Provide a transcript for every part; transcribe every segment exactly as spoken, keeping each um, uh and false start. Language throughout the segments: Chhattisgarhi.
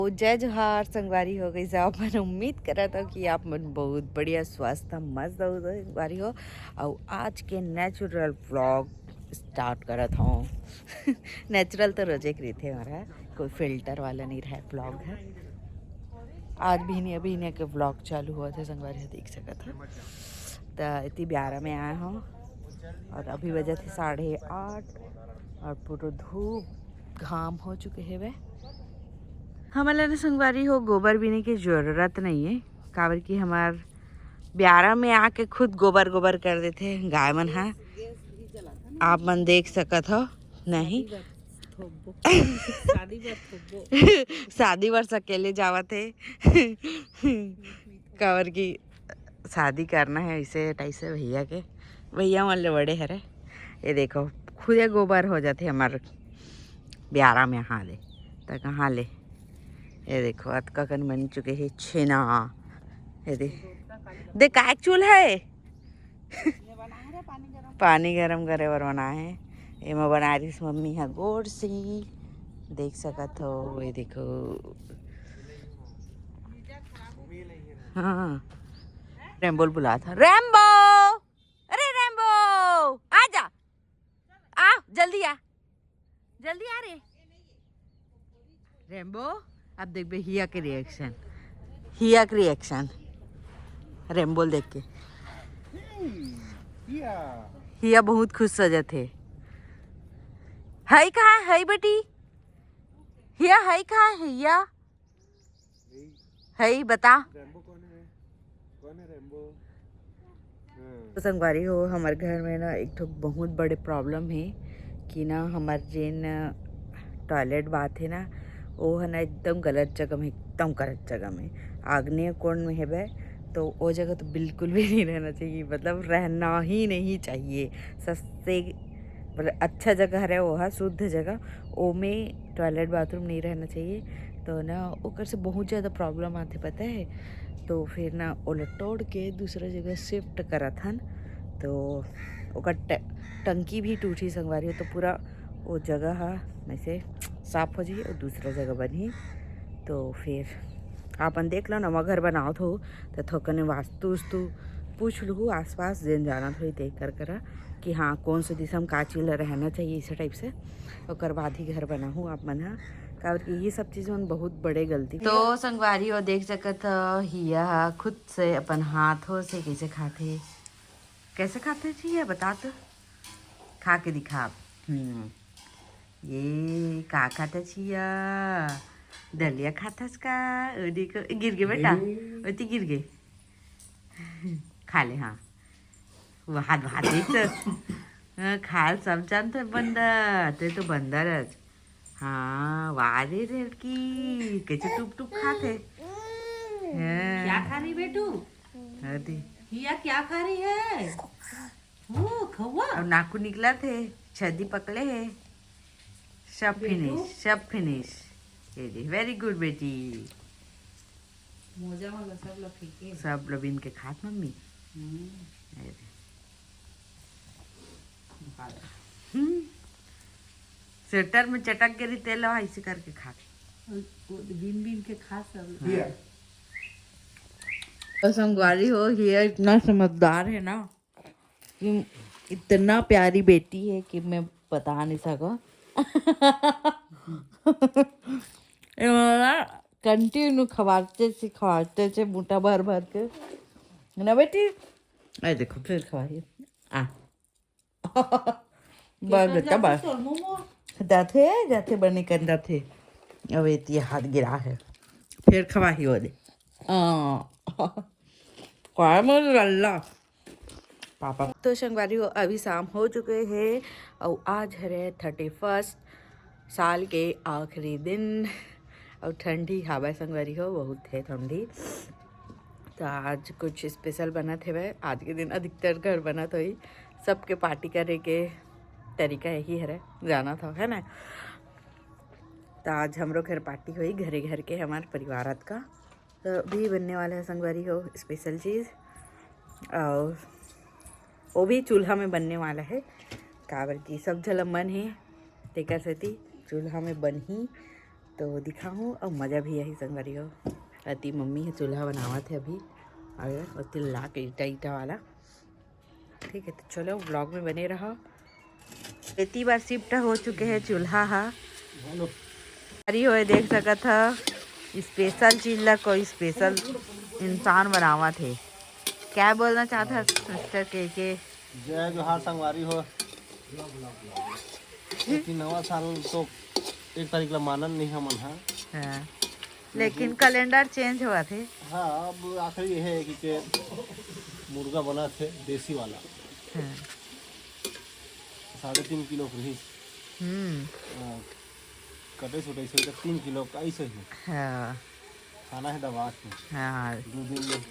ओ जय जोहार संगवारी हो। कइसे आप मन? उम्मीद करत हो कि आप मन बहुत बढ़िया, स्वस्थ, मस्त हो संगवारी हो। अउ आज के नेचुरल व्लॉग स्टार्ट करत हूँ। नेचुरल तो रोजे के रहिथे हमारा, कोई फिल्टर वाला नहीं रहा, व्लॉग है। आज भी नहीं, अभी नहीं के व्लॉग चालू हुआ थे संगवारी हो, देख सकत हो। त इतनी ब्यारा में आए हूँ और अभी बजे थे साढ़े आठ और पूरा धूप घाम हो चुके हेवे। हमन ला ना संगवारी हो गोबर बीने के जरूरत नहीं है, काबर कि हमार ब्यारा में आके खुद गोबर गोबर कर देथे गाय मन हा। आप मन देख सकत हो नहीं। शादी बर थोबो। शादी बर अकेले जावत हे। काबर कि शादी करना है इसे टाइप से भैया के, भैया मन ले बड़े हरे। ये देखो, खुदे गोबर हो जाते हमार ब्यारा में। हाँ ले, त कहाँ ले? ये देखो, अतका कन बन चुके हे छेना। ये दे, दे काय चूल्हा है? पानी गरम करे बर बनाए हे। एमा बनाए रहिस मम्मी ह गोड़ से, देख सकत हो। ये देखो, हाँ, रेम्बो ल बुलात ह। रेम्बो, अरे रेम्बो, आ जा, आ जल्दी आ, जल्दी आ रे रेम्बो। अब देखबे हिया के रिएक्शन, हिया के रिएक्शन रेम्बो ल देख के। हिया बहुत खुश हो जाथे। हई कहाँ हई बेटी? हिया हई कहाँ है हिया? हई बता। रेम्बो कौन है? कौन है रेम्बो? हाँ। तो संगवारी हो, हमर घर में ना एक ठो बहुत बड़े प्रॉब्लम है कि ना हमर जेन टॉयलेट बाथ है ना, वो है ना एकदम गलत जगह में, एकदम गलत जगह में, आग्नेय कोण में हेबे। तो वो जगह तो बिल्कुल भी नहीं रहना चाहिए, मतलब रहना ही नहीं चाहिए। सस्ते मतलब अच्छा जगह हरे, वो है शुद्ध जगह, ओमे टॉयलेट बाथरूम नहीं रहना चाहिए। तो ना ओकर से बहुत ज़्यादा प्रॉब्लम आथे, पता है। तो फिर ना ओला तोड़ के दूसरा जगह शिफ्ट करत हन। तो ओकर ट-, टंकी भी टूटी संगवारी हो, तो पूरा वो जगह हा में से साफ हो जाही और दूसरा जगह बनही। तो फिर आपन देख लो, नवा घर बनावत हो तो थोकने वास्तु उस्तु पूछ लू आसपास जेन जानत होई ते कर करा कि हाँ, कौन से दिशा में का चीज ला रहना चाहिए, इसे टाइप से। ओकर बाद ही घर बनाहू आप मन हा, काबर कि ये सब चीज मन बहुत बड़े गलती। तो संगवारी हो देख सकत हो, हिया हा खुद से अपन हाथों से कैसे खाथे, कैसे खाथे जी ये बता तो, खा के दिखा आप। हम्म, ये का खाथे छिया? दलिया खाथस का? ओ देखो, गिर गे बेटा, ओती गिर गे। खा ले, हाँ। वो हाथ, हाथ देख तो। हाँ, खाल सब जानते बंदर, ते तो बंदर है। हाँ, वाह रे लड़की, कैसे टुप टुप खाथे। हाँ। क्या खा रही बेटू? अरे। हिया क्या खा रही है? ओ, खौआ। अब नाकू निकलत हे, छदी पकड़े हे। सब बेटू। फिनिश, सब फिनिश। ये दे, वेरी गुड बेटी। मोजा वाला सब ला फेंके। सब ला बीन के खात मम्मी। हम्म। ये दे। निकाल। हम्म। स्वेटर में चटक गे रही तेल, ऐसे करके खात। वो, वो बीन बीन के खा सब। हाँ। तो संगवारी हो, ये इतना समझदार है ना, कि इतना प्यारी बेटी है कि मैं बता नहीं सका। कंटिन्यू खवाते से, खवाते से, बूटा भर भर के ना बेटी। अरे देखो, फिर खवाइए। आ। बस बेटा, बस। जाथे, जाथे, बने कर जाथे। अब एती हाथ गिरा है, फिर खवाही हो दे। आ। काय मोर लल्ला। पापा। तो संगवारी हो, अभी शाम हो चुके हे अउ आज हरे थर्टी फर्स्ट, साल के आखिरी दिन। अउ ठंडी हावय संगवारी हो, बहुत हे ठंडी। तो आज कुछ स्पेशल बनत हेवय। आज के दिन अधिकतर घर बनत होही, सबके पार्टी करे के तरीका यही हरे, जानत हो, है ना? तो आज हमरो घर पार्टी होही, घरे घर के हमार परिवार का। तो भी बनने वाला है संगवारी हो स्पेशल चीज़, और वो भी चूल्हा में बनने वाला है, काबर कि सब झन ल मन हे, तेकर सेती चूल्हा में बनही। तो दिखाहूँ अउ मज़ा भी आही संगवारी हो। अति मम्मी ह चूल्हा बनावत हे अभी, अउ ओती ला के ईटा ईटा वाला। ठीक है, तो चलो vlog में बने रहो। एती बार शिफ्ट हो चुके हैं चूल्हा हा। अरे होए देख सकत ह, स्पेशल चीज ला कोई स्पेशल इंसान बनावत हे। क्या बोलना चाहत ह मिस्टर के के? जय जोहार संगवारी हो। एती नवा साल तो एक तारीख ला मानन नहीं हमन हा। हाँ। लेकिन कैलेंडर चेंज होवत हे। हाँ, अब आखिरी ये है कि के मुर्गा बना थे देसी वाला। हाँ। साढ़े तीन किलो के रहिस। हम्म। हाँ, कटे सुटे से तो तीन किलो का ऐसे ही। हाँ। खाना है दबा के। हाँ। दो दिन में।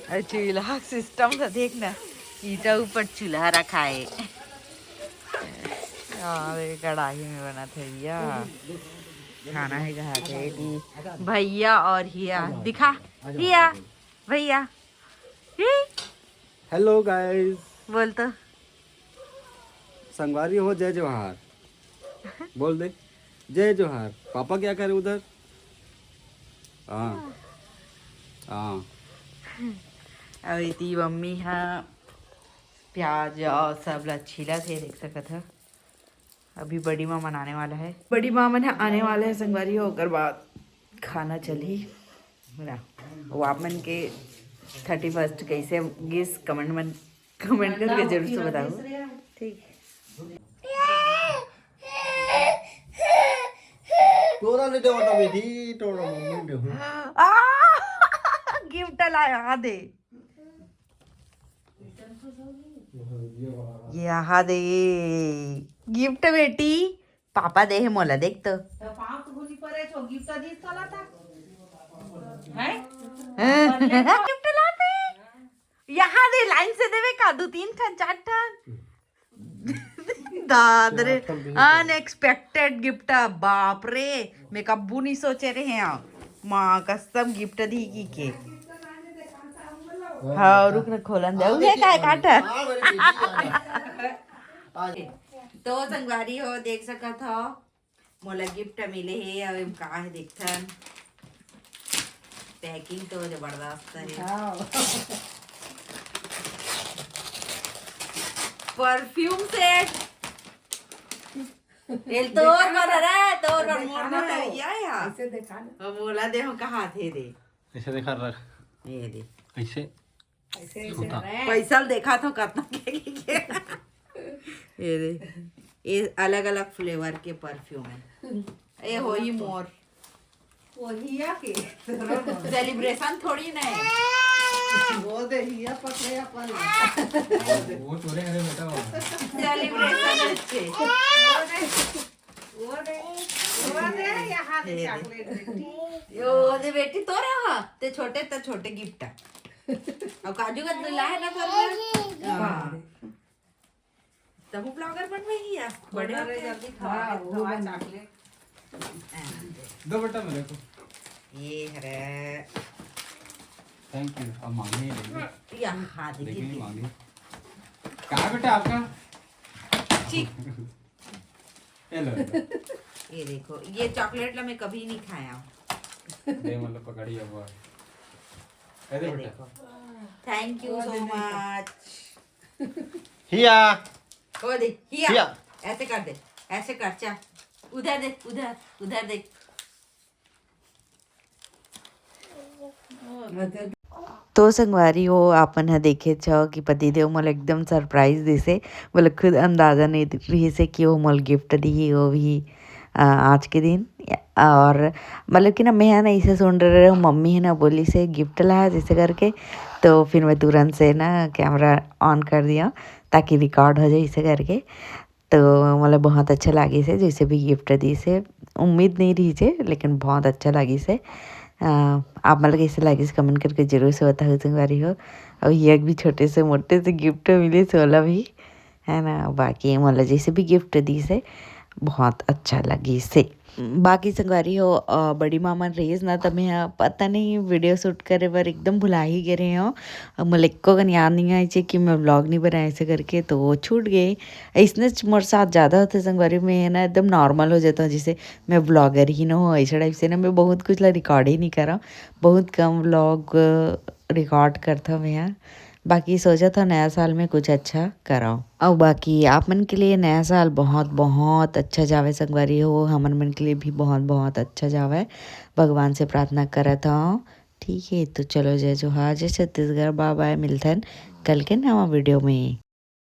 अरे चूल्हा सिस्टम तो देख ना, ईटा ऊपर चूल्हा रखा है। अरे कढ़ाई में बनत हे भैया, खाना है कहा थे कि भैया और हिया दिखा, हिया भैया, ही हेलो गाइस, बोल तो। संगवारी हो, जय जोहार। बोल दे, जय जोहार। पापा क्या करे उधर? हाँ, हाँ। अउ एती मम्मी हा प्याज और सब ला छीलत हे, देख सकत ह। अभी बड़ी माँ मन आने वाला है, बड़ी माँ मन ह आने वाला है संगवारी हो, ओकर बाद खाना चलही। ना, वो आप मन के थर्टी फर्स्ट कैसे गिस, कमेंट मन, कमेंट करके जरूर से बताओ। ठीक। तोरा ले देवता बेटी, तोरा मम्मी देहू। आ, गिफ्ट लाया दे। यहाँ दे गिफ्ट बेटी, पापा दे हे मोला, देख तो। गिफ्ट लाते, यहाँ दे, लाइन से देवे का, दो तीन ठन, चार ठन। दाद रे, अनएक्सपेक्टेड गिफ्ट, बाप रे, मैं कब्बू नहीं सोचे रहे हैं। माँ कसम गिफ्ट दी की के। हाँ, रुक ना, खोलन दे। उहे काय काटा? तो संगवारी हो, देख सकत हो, मोला गिफ्ट मिले हे। अब एम का हे, देखथन। पैकिंग तो जबरदस्त हे। हाँ। Perfume set. एल तोर बर हरे, तोर बर मोर बर हरे, या, या। ऐसे देखा ना। अब मोला दे, हम कहा थे दे। ऐसे देखा रख। ये दे। ऐसे। ऐसे, ऐसे। पैसा ल देखा तो कतना के, के, के। ये दे, ये अलग-अलग फ्लेवर के परफ्यूम है। ये होई मोर। वो हिया के। सेलिब्रेशन थोड़ी ना है। वो दे हिया पकड़े अपन। वो तोरे हरे बेटा हो। सेलिब्रेशन अच्छे। वो दे, वो दे, वो दे, यहाँ दे ये दे। चॉकलेट बेटी। यो दे बेटी, तोरा हा, ते छोटे, ते छोटे गिफ्ट आ। अब काजू का तो लाए ना तोरा। हाँ। तब ब्लॉगर बनवे ही है। बड़े होके। जल्दी खा, हाँ, वो खा बन चॉकलेट। दो बेटा मेरे को। ये हरे। Thank you. अब मांगने ही नहीं। या, हाँ, देखिए, देखिए, देखिए। मांगे। कहाँ बेटा आपका? ठीक। ये लो, ये लो। ये देखो, ये चॉकलेट ला मैं कभी नहीं खाया हूँ। दे मतलब पकड़ी अब। ये दे ये बेटा। देखो। Thank you so much। हिया। वो दे, हिया। हिया। ऐसे कर दे, ऐसे कर, चा। उधर देख, उधर, उधर देख। तो संगवारी हो, आपन ह देखेच हव कि पतिदेव मोला एकदम सरप्राइज दिसे। मोला खुद अंदाजा नइ रिहिसे कि वो मोला गिफ्ट दिही, वो भी, अ, आज के दिन। और मतलब कि ना, मैं ह ना, इसे सुन रहे रहे, मम्मी ह ना बोलिसे गिफ्ट लाया जैसे करके, तो फिर मैं तुरंत से ना कैमरा ऑन कर दिया ताकि रिकॉर्ड हो जाए इसे करके। तो मोला बहुत अच्छा लागिस हे, जैसे भी गिफ्ट दिस हे, उम्मीद नहीं रहिस हे, लेकिन बहुत अच्छा लागिस हे। अ, आप मन ला कैसे लागिस, कमेंट करके जरूर से बताहू संगवारी हो। और ये भी छोटे से मोटे से गिफ्ट मिलिस ओला भी, है ना। बाकी मोला जैसे भी गिफ्ट दिस हे, बहुत अच्छा लागिस हे। बाकी संगवारी हो, अ, बड़ी माँ मन रहिस ना, त मैं ह पता नहीं वीडियो शूट करे बर एकदम भुला ही गे रहे हो। अब मोला एको कन याद नहीं आइसे कि मैं व्लॉग नहीं बनाए ऐसे करके, तो वो छूट गए। ऐसने च-, मोर साथ ज़्यादा होते संगवारी, मैं है ना एकदम नॉर्मल हो जाता हूँ, जैसे मैं व्लॉगर ही ना हो, ऐसे टाइप से ना मैं बहुत कुछ ला रिकॉर्ड ही नहीं करा, बहुत कम व्लॉग रिकॉर्ड करता हूँ मैं ह। बाकी सोचा था नया साल में कुछ अच्छा कराओ। और बाकी आप मन के लिए नया साल बहुत, बहुत अच्छा जावे संगवारी हो, हमन मन के लिए भी बहुत, बहुत अच्छा जावे। भगवान से प्रार्थना करत हूँ। ठीक है, तो चलो जय जोहार, जय छत्तीसगढ़, बाय बाय, मिलथन कल के नवा वीडियो में।